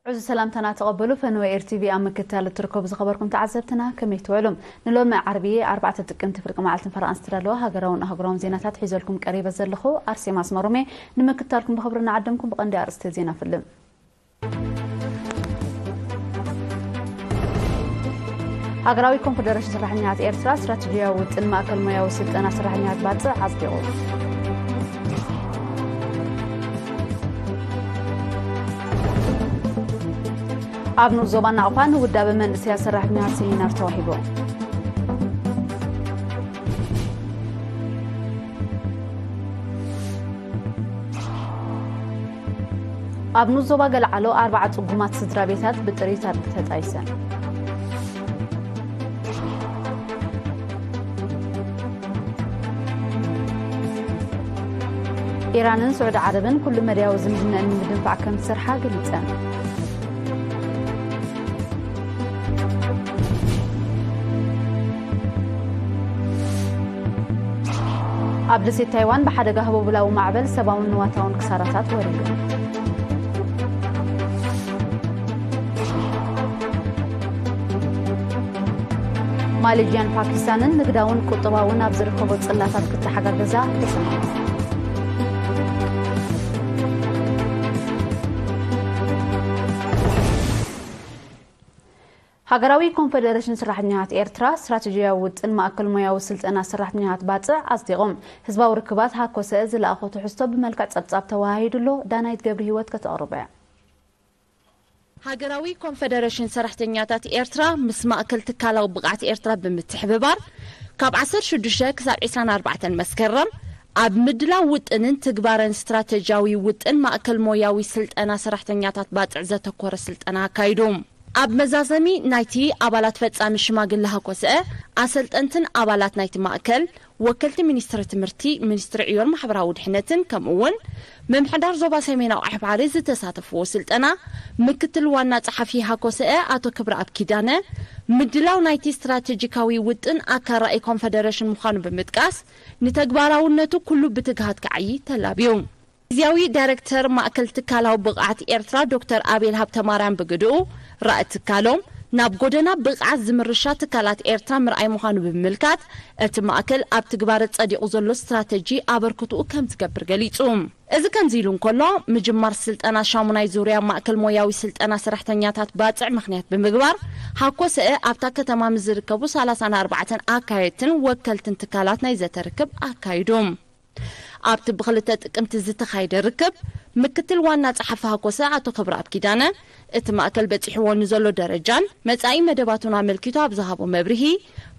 ዕዙዝ ሰላምታና ተቐበሉ። ፈነወ ኤር ቲቪ ኣብ ምክትታል እትርከቡ ዝኸበርኩም ተዓዘብትና ከመይ ትውዕሉ? ንሎሚ ዓርቢ ኣርባዕተ ጥቅምቲ ፍርቂ መዓልትን ፈረቓን ዝተዳለወ ሃገራውን ኣህጉራውን ዜናታት ሒዘልኩም ቀሪበ ዘለኹ ኣርሴማ ኣስመሮም እየ። ንምክትታልኩም ብኽብሪ እናዓደምኩም ብቐንዲ ኣርእስቲ ዜና ፍልም። ሃገራዊ ኮንፈደሬሽን ሰራሕኛታት ኤርትራ ስትራቴጂያዊ ውጥን ማእከል ሞያዊ ስልጠና ሰራሕኛታት ባጽዕ ኣጽዲቑ። ኣብ ንኡስ ዞባ ናቕፋ ንውዳበ መንእሰያት ሰራሕኛታት ሴሚናር ተዋሂቡ። ኣብ ንኡስ ዞባ ገለዓሎ ኣርባዓ ጽጉማት ስድራ ቤታት ብጥሪት ኣድጊ ተጣይሰን። ኢራንን ስዑዲ ዓረብን ኩሉ መዳያዊ ዝምድናኣን ንምድንፋዕ ከም ዝሰርሓ ገሊጸን። ኣብ ደሴት ታይዋን ብሓደጋ ህቦብላዊ ማዕበል ሰብኣውን ንዋታውን ክሳራታት ወሪዱ። ማሌዥያን ፓኪስታንን ንግዳውን ቁጠባውን ኣብ ዝርከቦ ጽላታት ክተሓጋገዛ ተሰማሙ። ሃገራዊ ኮንፈደሬሽን ሰራሕተኛታት ኤርትራ ስትራቴጂያዊ ውጥን ማእከል ሞያዊ ስልጠና ሰራሕተኛታት ባጽዕ ኣጽዲቖም። ህዝባዊ ርክባት ሃኮሰ ዝለኣኾ ትሕዝቶ ብመልክዕ ጸብጻብ ተወሃሂዱ ኣሎ። ዳናይት ገብረ ህይወት ከተቕርቦ እያ። ሃገራዊ ኮንፈደሬሽን ሰራሕተኛታት ኤርትራ ምስ ማእከል ትካላዊ ብቕዓት ኤርትራ ብምትሕብባር ካብ ዓሰርተ ሽዱሽተ ክሳብ ዕስራን ኣርባዕተን መስከረም ኣብ ምድላው ውጥንን ትግባረን ስትራቴጂያዊ ውጥን ማእከል ሞያዊ ስልጠና ሰራሕተኛታት ባጽዕ ዘተኮረ ስልጠና ኣካይዱ። ኣብ መዛዘሚ ናይቲ ኣባላት ፈጻሚ ሽማግለ ሃኮሰ፣ ኣሰልጠንትን ኣባላት ናይቲ ማእከል፣ ወከልቲ ሚኒስትሪ ትምህርቲ፣ ሚኒስትሪ ዕዮን ማሕበራዊ ድሕነትን ከምኡ እውን ምምሕዳር ዞባ ሰሜናዊ ቀይሕ ባሕሪ ዝተሳተፍዎ ስልጠና፣ ምክትል ዋና ጸሓፊ ሃኮሰ ኣቶ ክብረኣብ ኪዳነ፣ ምድላው ናይቲ ስትራቴጂካዊ ውጥን ኣካል ራእይ ኮንፈደሬሽን ምዃኑ ብምጥቃስ፣ ንተግባራውነቱ ኩሉ ብትግሃት ክዓዪ ተላብዩ። ግዝያዊ ዳይረክተር ማእከል ትካላዊ ብቕዓት ኤርትራ ዶክተር ኣቤል ሃብተማርያም ብግድኡ፣ ራእይ ትካሎም ናብ ጎደና ብቕዓት ዝምርሻ ትካላት ኤርትራ ምርኣይ ምዃኑ ብምምልካት፣ እቲ ማእከል ኣብ ትግባረ ጸዲቑ ዘሎ ስትራተጂ ኣበርክትኡ ከም ዝገብር ገሊጹ። እዚ ከምዚ ኢሉ እንከሎ፣ ምጅማር ስልጠና ሻሙናይ ዙርያ ማእከል ሞያዊ ስልጠና ሰራሕተኛታት ባጽዕ ምኽንያት ብምግባር፣ ሃኮሰ ኣብታ ከተማ ምስ ዝርከቡ ሰላሳን ኣርባዕተን ኣካየድትን ወከልትን ትካላት ናይ ዘተ ርክብ ኣካይዱ። ኣብቲ ብክልተ ጥቅምቲ ዝተኻየደ ርክብ፣ ምክትል ዋና ጸሓፊ ሃኮሰ ኣቶ ክብረኣብ ኪዳነ፣ እቲ ማእከል በጺሕዎ ንዘሎ ደረጃን መጻኢ መደባቱን ኣመልኪቱ ኣብ ዝሃቦ መብርሂ፣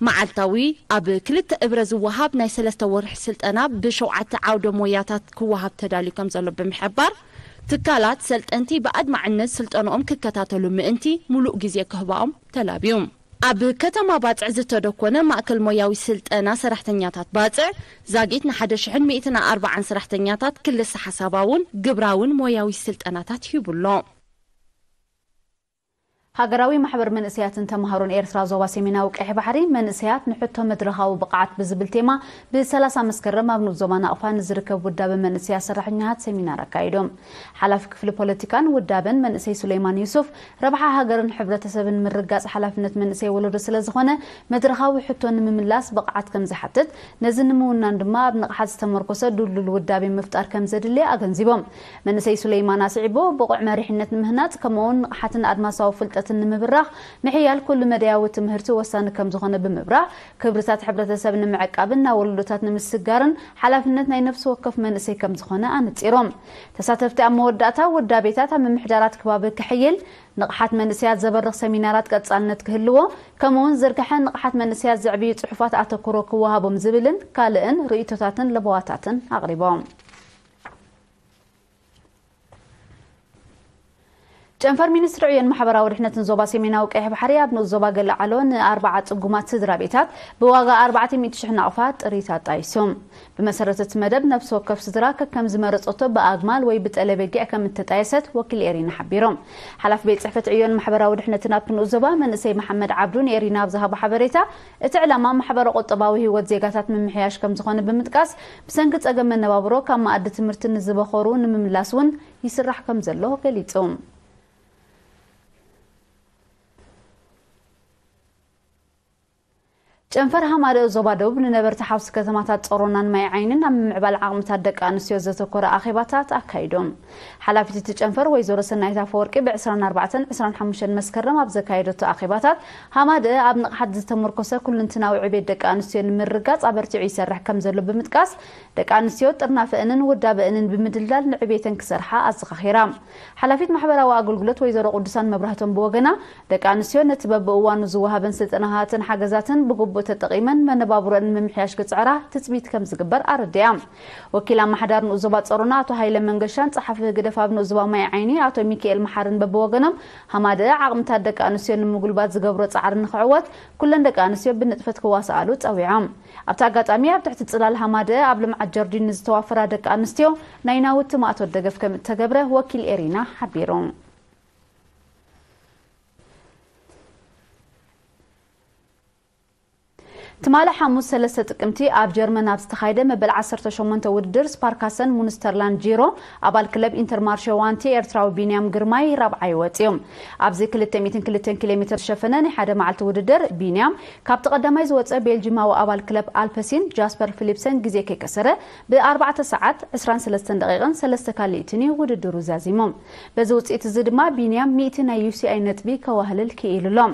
መዓልታዊ ኣብ ክልተ እብረ ዝወሃብ ናይ ሰለስተ ወርሒ ስልጠና ብሸውዓተ ዓውደ ሞያታት ክወሃብ ተዳልዩ ከም ዘሎ ብምሕባር፣ ትካላት ሰልጠንቲ ብኣድማዕነት ስልጠንኦም ክከታተሉ ምእንቲ ሙሉእ ግዜ ክህባኦም ተላብዩ። ኣብ ከተማ ባጽዕ ዝተደኮነ ማእከል ሞያዊ ስልጠና ሰራሕተኛታት ባጽዕ፣ ዛጊት ንሓደ ሽሕን ሚእትን ኣርባዓን ሰራሕተኛታት ክልሰ ሓሳባውን ግብራውን ሞያዊ ስልጠናታት ሂቡ ኣሎ። ሃገራዊ ማሕበር መንእሰያትን ተምሃሮን ኤርትራ ዞባ ሰሜናዊ ቀይሕ ባሕሪ፣ መንእሰያት ንሕቶ መድረኻዊ ብቕዓት ብዝብል ቴማ፣ ብ30 መስከረም ኣብ ንኡስ ዞባ ናቕፋ ንዝርከብ ውዳበ መንእሰያት ሰራሕኛታት ሰሚናር ኣካይዶም። ሓላፊ ክፍሊ ፖለቲካን ውዳበን መንእሰይ ሱሌይማን ዩሱፍ፣ ረብሓ ሃገርን ሕብረተሰብን ምርጋጽ ሓላፍነት መንእሰይ ወለዶ ስለ ዝኾነ፣ መድረኻዊ ሕቶ ንምምላስ ብቕዓት ከም ዝሓትት፣ ነዚ ንምውናን ድማ ኣብ ንቕሓት ዝተመርኮሰ ድልዱል ውዳቤ ምፍጣር ከም ዘድሊ ኣገንዚቦም። መንእሰይ ሱሌይማን ኣስዒቡ፣ ብቑዕ መሪሕነት ንምህናጽ፣ ከምኡ'ውን ንቕሓትን ኣድማሳዊ ፍልጠትን ንምብራኽ፣ ምሕያል ኩሉ መዳያዊ ትምህርቲ ወሳኒ ከም ዝኾነ ብምብራህ፣ ክብርታት ሕብረተሰብ ንምዕቃብን ናብ ወለዶታት ንምስግጋርን ሓላፍነት ናይ ነፍሲ ወከፍ መንእሰይ ከም ዝኾነ ኣነጺሮም። ተሳተፍቲ ኣብ መወዳእታ ውዳቤታት ኣብ ምምሕዳራት ከባቢ ክሕይል፣ ንቕሓት መንእሰያት ዘበርኽ ሰሚናራት ቀጻልነት ክህልዎ፣ ከምኡ'ውን ዝርግሐ ንቕሓት መንእሰያት ዘዕብዩ ጽሑፋት ኣተኩሮ ክወሃቦም ዝብልን ካልእን ርእይቶታትን ለበዋታትን ኣቕሪቦም። ጨንፈር ሚኒስትሪ ዕዮን ማሕበራዊ ድሕነትን ዞባ ሰሜናዊ ቀይሕ ባሕሪ ኣብ ንኡስ ዞባ ገለዓሎ ንኣርባዓ ጽጉማት ስድራ ቤታት ብዋጋ ኣርባዕተ ሚእቲ ሽሕ ናቕፋ ጥሪት ኣጣይሱ። ብመሰረት እቲ መደብ፣ ነፍሲ ወከፍ ስድራ ከከም ዝመረጸቶ ብኣግማል ወይ ብጠለ በጊዕ ከም እተጣየሰት ወኪል ኤሪና ሓቢሮም። ሓላፊ ቤት ጽሕፈት ዕዮን ማሕበራዊ ድሕነትን ኣብቲ ንኡስ ዞባ መንእሰይ መሓመድ ዓብዱ ንኤሪና ኣብ ዝሃቦ ሓበሬታ፣ እቲ ዕላማ ማሕበረ ቁጠባዊ ህይወት ዜጋታት ምምሕያሽ ከም ዝኾነ ብምጥቃስ፣ ብሰንኪ ጸገም መነባብሮ ካብ መኣዲ ትምህርቲ ንዝበኸሩ ንምምላስ እውን ይስራሕ ከም ዘሎ ገሊጹ። ጨንፈር ሃማደኦ ዞባ ደቡብ ንነበርቲ ሓውሲ ከተማታት ጾሮናን ማይ ዓይንን ኣብ ምምዕባል ዓቕምታት ደቂ ኣንስትዮ ዘተኮረ ኣኼባታት ኣካይዶም። ሓላፊት እቲ ጨንፈር ወይዘሮ ሰናይት ኣፈወርቂ ብ24 25 መስከረም ኣብ ዘካየደቶ ኣኼባታት ሃማደአ ኣብ ንቕሓት ዝተመርኮሰ ኩልንትናዊ ዕቤት ደቂ ኣንስትዮ ንምርጋጽ ኣበርቲዑ ይሰርሕ ከም ዘሎ ብምጥቃስ ደቂ ኣንስትዮ ጥርናፈእንን ውዳበእንን ብምድልዳል ንዕቤተን ክሰርሓ ኣዘኻኺራ። ሓላፊት ማሕበራዊ ኣገልግሎት ወይዘሮ ቅዱሳን መብራህቶም ብወገና ደቂ ኣንስትዮ ነቲ በብእዋኑ ዝወሃበን ስልጠናታትን ሓገዛትን ብግቡእ ተጠቒመን መነባብሮን ንምምሕያሽ ክጽዕራ ትጽቢት ከም ዝግበር ኣረዲያ። ወኪል ኣመሓዳር ንኡስ ዞባ ጸሮና ኣቶ ሃይለ መንገሻን ጸሓፊ ህግደፍ ኣብ ንኡስ ዞባ ማይ ዓይኒ ኣቶ ሚካኤል መሓርን በብወገኖም ሃማደአ ዓቕምታት ደቂ ኣንስትዮ ንምጉልባት ዝገብሮ ጻዕሪ ንክዕወት ኩለን ደቂ ኣንስትዮ ብንጥፈት ክዋስኣሉ ጸዊዖም። ኣብቲ ኣጋጣሚ ኣብ ትሕቲ ጽላል ሃማደአ ኣብ ልምዓት ጀርዲን ንዝተዋፈራ ደቂ ኣንስትዮ ናይ ናውቲ ማእቶት ደገፍ ከም እተገብረ ወኪል ኤሪና ሓቢሩ። ትማሊ ሓሙስ ሰለስተ ጥቅምቲ ኣብ ጀርመን ኣብ ዝተኻየደ መበል ዓሰርተ ሸሞንተ ውድድር ስፓርካሰን ሙንስተርላንድ ጂሮ ኣባል ክለብ ኢንተርማርሸ ዋንቲ ኤርትራዊ ቢንያም ግርማይ ራብዓይ ወፂኡ። ኣብዚ ክልተ ሚእትን ክልተን ኪሎ ሜትር ዝሸፈነ ናይ ሓደ መዓልቲ ውድድር ቢንያም ካብቲ ቀዳማይ ዝወፀ ቤልጂማዊ ኣባል ክለብ ኣልፐሲን ጃስፐር ፊሊፕሰን ግዜ ከይከሰረ ብኣርባዕተ ሰዓት ዕስራን ሰለስተን ደቂቕን ሰለስተ ካልኢትን እዩ ውድድሩ ዛዚሙ። በዚ ውፅኢት እዚ ድማ ቢንያም ሚእቲ ናይ ዩ ሲ ኣይ ነጥቢ ከዋህልል ክኢሉ ኣሎ።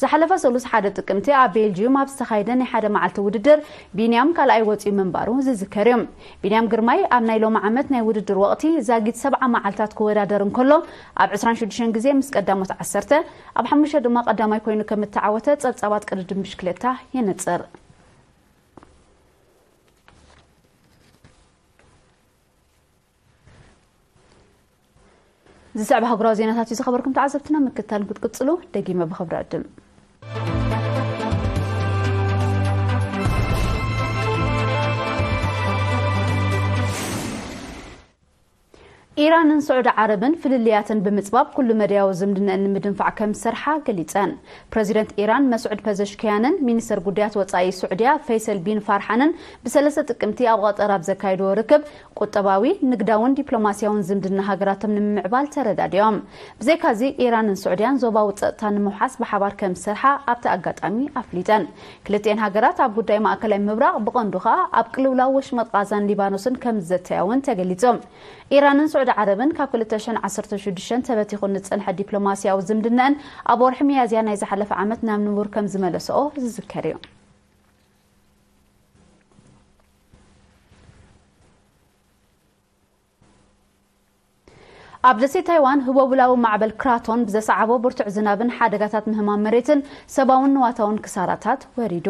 ዝሓለፈ ሰሉስ ሓደ ጥቅምቲ ኣብ ቤልጂዩም ኣብ ዝተኻየደ ናይ ሓደ መዓልቲ ውድድር ቢንያም ካልኣይ ወፂኡ ምንባሩ ዝዝከር እዩ። ቢንያም ግርማይ ኣብ ናይ ሎሚ ዓመት ናይ ውድድር ወቕቲ ዛጊት ሰብዓ መዓልታት ክወዳደር እንከሎ ኣብ ዕስራን ሽዱሽተን ግዜ ምስ ቀዳሞት ዓሰርተ ኣብ ሓሙሽተ ድማ ቀዳማይ ኮይኑ ከም እተዓወተ ጸብጻባት ቅድድም ብሽክሌታ የነጽር። ዝስዕብ ኣህጉራዊ ዜናታት እዩ ዝኸበርኩም ተዓዘብትና ምክታል ክትቅጽሉ ደጊመ ብኽብሪ ዕድም። ኢራንን ስዑዲ ዓረብን ፍልልያትን ብምጽባብ ኩሉ መዳያዊ ዝምድነን ንምድንፋዕ ከም ዝሰርሓ ገሊጸን። ፕረዚደንት ኢራን መስዑድ ፐዘሽክያንን ሚኒስተር ጉዳያት ወጻኢ ስዑድያ ፈይሰል ቢን ፋርሓንን ብሰለስተ ጥቅምቲ ኣብ ቐጠር ኣብ ዘካየድዎ ርክብ ቁጠባዊ፣ ንግዳውን ዲፕሎማስያውን ዝምድና ሃገራቶም ንምምዕባል ተረዳዲኦም። ብዘይካዚ ኢራንን ስዑድያን ዞባዊ ጸጥታ ንምውሓስ ብሓባር ከም ዝሰርሓ ኣብቲ ኣጋጣሚ ኣፍሊጠን። ክልቲኤን ሃገራት ኣብ ጉዳይ ማእከላይ ምብራቕ ብቐንዱ ኸኣ ኣብ ቅልውላው ወሽመጥ ቓዛን ሊባኖስን ከም ዝዘተያ እውን ተገሊጹ። ኢራንን ስዑዲ ዓረብን ካብ ክልተ ሽሕን ዓሰርተ ሽዱሽተን ተበቲኹ ንዝጸንሐ ዲፕሎማስያዊ ዝምድነአን ኣብ ወርሒ ሚያዝያ ናይ ዝሓለፈ ዓመት ናብ ንቡር ከም ዝመለስኦ ዝዝከር እዩ። ኣብ ደሴት ታይዋን ህቦብላዊ ማዕበል ክራቶን ብዘሰዓቦ ብርቱዕ ዝናብን ሓደጋታት ምህማም መሬትን ሰብኣውን ንዋታውን ክሳራታት ወሪዱ።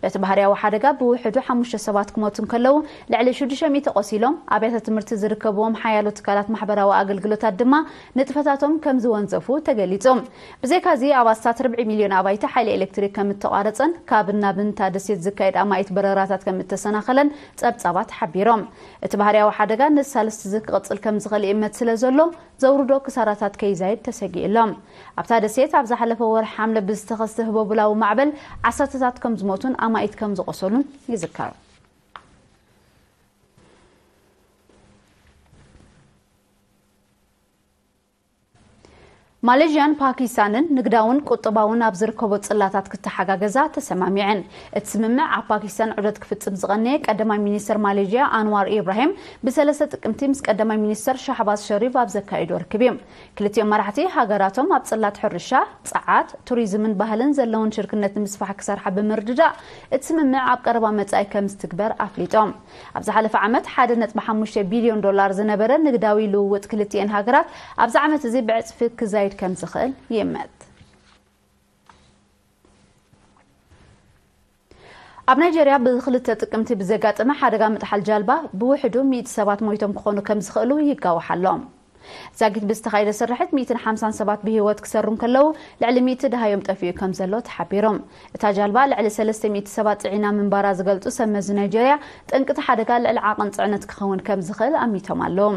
በቲ ባህርያዊ ሓደጋ ብውሕዱ ሓሙሽተ ሰባት ክሞቱ እንከለዉ ልዕሊ ሽዱሽተ ሚእቲ ቆሲሎም፣ ኣብያተ ትምህርቲ ዝርከብዎም ሓያሎ ትካላት ማሕበራዊ ኣገልግሎታት ድማ ንጥፈታቶም ከም ዝወንዘፉ ተገሊጹ። ብዘይካዚ ኣብ ኣስታት ርብዒ ሚልዮን ኣባይቲ ሓይሊ ኤሌክትሪክ ከም እተቋረጸን ካብ ናብን እታ ደሴት ዝካየድ ኣማኢት በረራታት ከም እተሰናኸለን ጸብጻባት ሓቢሮም። እቲ ባህርያዊ ሓደጋ ነቲ ሳልስቲ እዚ ክቕጽል ከም ዝኽእል ይእመት ስለ ዘሎ ዘውርዶ ክሳራታት ከይዛይድ ተሰጊኡ ኣሎ። ኣብታ ደሴት ኣብ ዝሓለፈ ወርሒ ሓምለ ብዝተኸስተ ህቦብላዊ ማዕበል ዓሰርተታት ከም ዝሞቱን ኣማኢት ከም ዝቖሰሉን ይዝከር። ማሌዥያን ፓኪስታንን ንግዳውን ቁጠባውን ኣብ ዝርከቦ ጽላታት ክተሓጋገዛ ተሰማሚዐን። እቲ ስምምዕ ኣብ ፓኪስታን ዑደት ክፍጽም ዝቐነየ ቀዳማይ ሚኒስተር ማሌዥያ ኣንዋር ኢብራሂም ብሰለስተ ጥቅምቲ ምስ ቀዳማይ ሚኒስተር ሻህባዝ ሸሪፍ ኣብ ዘካየዶ ርክብ እዩ። ክልቲኦም መራሕቲ ሃገራቶም ኣብ ጽላት ሕርሻ፣ ጸዓት፣ ቱሪዝምን ባህልን ዘለውን ሽርክነት ንምስፋሕ ክሰርሓ ብምርድዳእ እቲ ስምምዕ ኣብ ቀረባ መጻኢ ከም ዝትግበር ኣፍሊጦም። ኣብ ዝሓለፈ ዓመት ሓደ ነጥቢ ሓሙሽተ ቢልዮን ዶላር ዝነበረ ንግዳዊ ልውውጥ ክልቲኤን ሃገራት ኣብዚ ዓመት እዚ ብዕጽፊ ክዛይድ ከም ዝኽእል ይእመት። ኣብ ናይጀርያ ብክልተ ጥቅምቲ ብዘጋጠመ ሓደጋ ምጥሓል ጃልባ ብውሕዱ ሚእቲ ሰባት ሞይቶም ክኾኑ ከም ዝኽእሉ ይጋዋሕ ኣሎ። ዛጊት ብዝተኻየደ ስርሕት ሚእትን ሓምሳን ሰባት ብህይወት ክሰሩ እንከለዉ ልዕሊ ሚእቲ ደሃዮም ጠፊኡ ከም ዘሎ ተሓቢሩ። እታ ጃልባ ልዕሊ ሰለስተ ሚእቲ ሰባት ጽዒና ምንባራ ዝገልጹ ሰብ መዚ ናይጀርያ፣ ጠንቂ እቲ ሓደጋ ልዕሊ ዓቐን ጽዕነት ክኸውን ከም ዝኽእል ኣሚቶም ኣለዉ።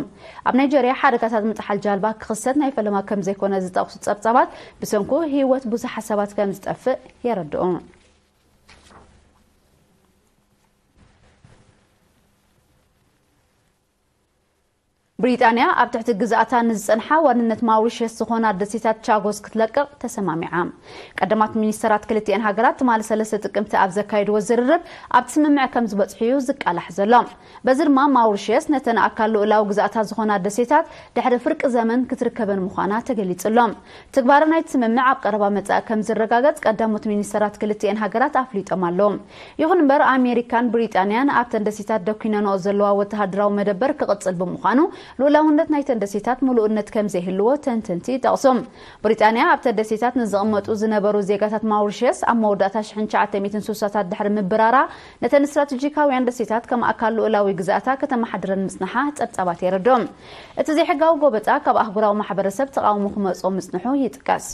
ኣብ ናይጀርያ ሓደጋታት ምጥሓል ጃልባ ክኽሰት ናይ ፈለማ ከም ዘይኮነ ዝጠቕሱ ጸብጻባት፣ ብሰንኩ ህይወት ብዙሓት ሰባት ከም ዝጠፍእ የረድኡ። ብሪጣንያ ኣብ ትሕቲ ግዝኣታ ንዝጸንሓ ዋንነት ማውሪሸስ ዝኾና ደሴታት ቻጎስ ክትለቅቕ ተሰማሚዓ። ቀዳማት ሚኒስተራት ክልቲኤን ሃገራት ትማሊ ሰለስተ ጥቅምቲ ኣብ ዘካየድዎ ዝርርብ ኣብቲ ስምምዕ ከም ዝበጽሑ እዩ ዝቃላሕ ዘሎ። በዚ ድማ ማውሪሸስ ነተን ኣካል ልኡላዊ ግዝኣታ ዝኾና ደሴታት ድሕሪ ፍርቂ ዘመን ክትርከበን ምዃና ተገሊጹ ኣሎ። ትግባረ ናይቲ ስምምዕ ኣብ ቀረባ መጻኢ ከም ዝረጋገጽ ቀዳሞት ሚኒስተራት ክልቲኤን ሃገራት ኣፍሊጦም ኣለዉ። ይኹን እምበር ኣሜሪካን ብሪጣንያን ኣብተን ደሴታት ደኪነንኦ ዘለዋ ወተሃደራዊ መደበር ክቕጽል ብምዃኑ ልኡላውነት ናይተን ደሴታት ምሉእነት ከም ዘይህልዎ ተንተንቲ ይጠቕሱ። ብሪጣንያ ኣብተን ደሴታት ንዝቕመጡ ዝነበሩ ዜጋታት ማውሪሸስ ኣብ መወዳእታ ሽሕን ትሽዓተ ሚእትን ስሳታት ድሕሪ ምብራራ ነተን ስትራቴጂካውያን ደሴታት ከም ኣካል ልኡላዊ ግዝኣታ ከተመሓድረን ምጽንሓ ጸብጻባት የረድኡ። እቲ ዘይሕጋዊ ጎበጣ ካብ ኣህጉራዊ ማሕበረሰብ ተቓውሞ ክመጽኦ ምጽንሑ ይጥቀስ።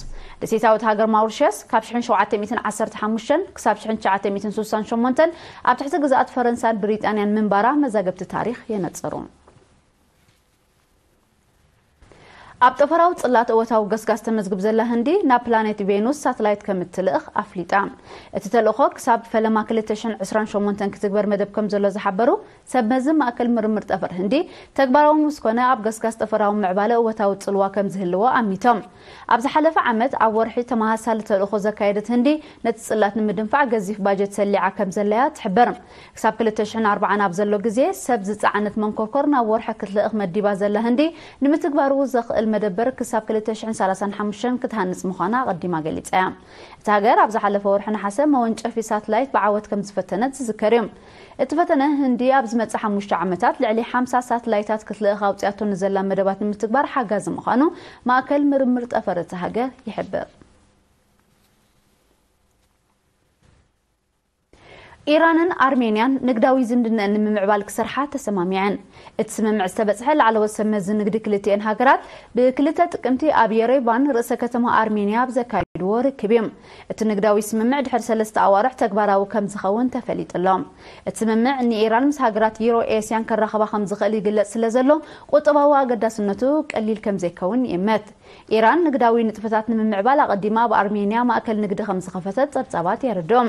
ደሴታዊት ሃገር ማውሪሸስ ካብ ሽሕን ሸውዓተ ሚእትን ዓሰርተ ሓሙሽተን ክሳብ ሽሕን ትሽዓተ ሚእትን ስሳን ሸሞንተን ኣብ ትሕቲ ግዝኣት ፈረንሳን ብሪጣንያን ምንባራ መዛግብቲ ታሪኽ የነጽሩ። ኣብ ጠፈራዊ ጽላት እወታዊ ገስጋስ ተመዝግብ ዘላ ህንዲ ናብ ፕላኔት ቬኑስ ሳተላይት ከም እትልእኽ ኣፍሊጣ። እቲ ተልእኾ ክሳብ ፈለማ ክልተ ሽሕን ዕስራን ሸሞንተን ክትግበር መደብ ከም ዘሎ ዝሓበሩ ሰብ መዚ ማእከል ምርምር ጠፈር ህንዲ፣ ተግባራዊ ምስ ኮነ ኣብ ገስጋስ ጠፈራዊ ምዕባለ እወታዊ ጽልዋ ከም ዝህልዎ ኣሚቶም። ኣብ ዝሓለፈ ዓመት ኣብ ወርሒ ተመሳሳሊ ተልእኾ ዘካየደት ህንዲ ነቲ ጽላት ንምድንፋዕ ገዚፍ ባጀት ሰሊዓ ከም ዘለያ ትሕብር። ክሳብ ክልተ ሽሕን ኣርባዓን ኣብ ዘሎ ግዜ ሰብ ዝጸዓነት መንኮርኮር ናብ ወርሒ ክትልእኽ መዲባ ዘላ ህንዲ ንምትግባሩ ዘኽእል መደበር ክሳብ ክልተ ሽሕን ሰላሳን ሓሙሽተን ክትሃንጽ ምዃና ኣቐዲማ ገሊጻ እያ። እታ ሃገር ኣብ ዝሓለፈ ወርሒ ነሓሰ መወንጨፊ ሳትላይት ብዓወት ከም ዝፈተነት ዝዝከር እዩ። እቲ ፈተነ ህንዲ ኣብ ዝመጽእ ሓሙሽተ ዓመታት ልዕሊ ሓምሳ ሳትላይታት ክትልእኽ ኣውጺኣቶ ንዘላ መደባት ንምትግባር ሓጋዚ ምዃኑ ማእከል ምርምር ጠፈር እታ ሃገር ይሕብር። ኢራንን ኣርሜንያን ንግዳዊ ዝምድነን ንምምዕባል ክሰርሓ ተሰማሚዐን። እቲ ስምምዕ ዝተበጽሐ ላዕለዎት ሰብ መዚ ንግዲ ክልቲኤን ሃገራት ብክልተ ጥቅምቲ ኣብ የሬቫን ርእሰ ከተማ ኣርሜንያ ኣብ ዘካየድዎ ርክብ እዩ። እቲ ንግዳዊ ስምምዕ ድሕሪ ሰለስተ ኣዋርሕ ተግባራዊ ከም ዝኸውን ተፈሊጡ ኣሎ። እቲ ስምምዕ ንኢራን ምስ ሃገራት ዩሮ ኤስያን ከራኸባ ከም ዝኽእል ይግለጽ ስለ ዘሎ ቁጠባዊ ኣገዳስነቱ ቀሊል ከም ዘይከውን ይእመት። ኢራን ንግዳዊ ንጥፈታት ንምምዕባል ኣቐዲማ ኣብ ኣርሜንያ ማእከል ንግዲ ከም ዝኸፈተት ጸብጻባት የረድኡ።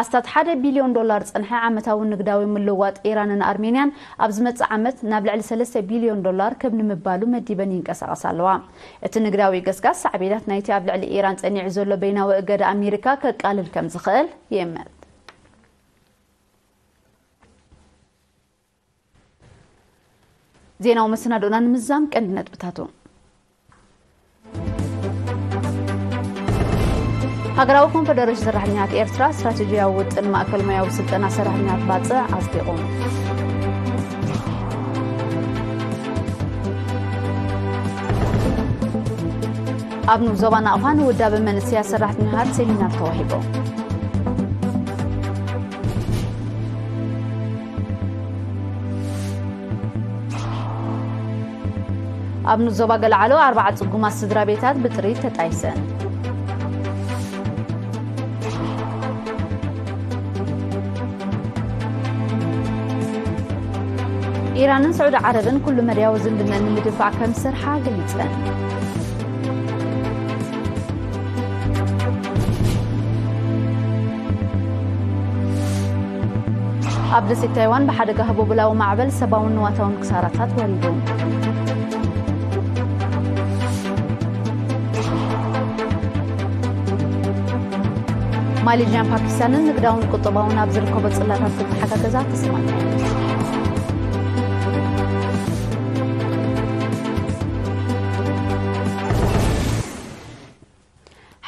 ኣስታት ሓደ ቢልዮን ዶላር ዝጸንሐ ዓመታዊ ንግዳዊ ምልውዋጥ ኢራንን ኣርሜንያን ኣብ ዝመጽእ ዓመት ናብ ልዕሊ ሰለስተ ቢልዮን ዶላር ከብ ንምባሉ መዲበን ይንቀሳቐሳ ኣለዋ። እቲ ንግዳዊ ገስጋስ ሳዕቤናት ናይቲ ኣብ ልዕሊ ኢራን ጸኒዑ ዘሎ በይናዊ እገዳ ኣሜሪካ ከቃልል ከም ዝኽእል ይእመት። ዜናዊ መሰናዶና ንምዛም ቀንዲ ነጥብታቱ። ሃገራዊ ኮንፈደሬሽን ሰራሕተኛታት ኤርትራ ስትራቴጂያዊ ውጥን ማእከል ሞያዊ ስልጠና ሰራሕተኛታት ባጽዕ ኣጽዲቑ። ኣብ ንኡስ ዞባ ናቕፋ ንውዳበ መንእሰያት ሰራሕተኛታት ሴሚናር ተዋሂቡ። ኣብ ንኡስ ዞባ ገለዓሎ ኣርባዓ ጽጉማት ስድራ ቤታት ብጥሪት ተጣይሰን። ኢራንን ስዑዲ ዓረብን ኩሉ መድያዊ ዝምድነን ንምድንፋዕ ከም ዝሰርሓ ገሊጸን። ኣብ ደሴት ታይዋን ብሓደጋ ህቦብላዊ ማዕበል ሰብኣውን ንዋታውን ክሳራታት ወሪዱ። ማሌዥያን ፓኪስታንን ንግዳውን ቁጠባውን ኣብ ዝርከቦ ጽላታት ክተሓጋገዛ ተሰማሚዐን።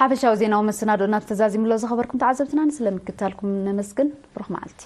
ሓፈሻዊ ዜናዊ መሰናዶና ተዛዚሙ ኣሎ። ዝኸበርኩም ተዓዘብትና፣ ስለምክታልኩም ነመስግን። ብሩኽ መዓልቲ።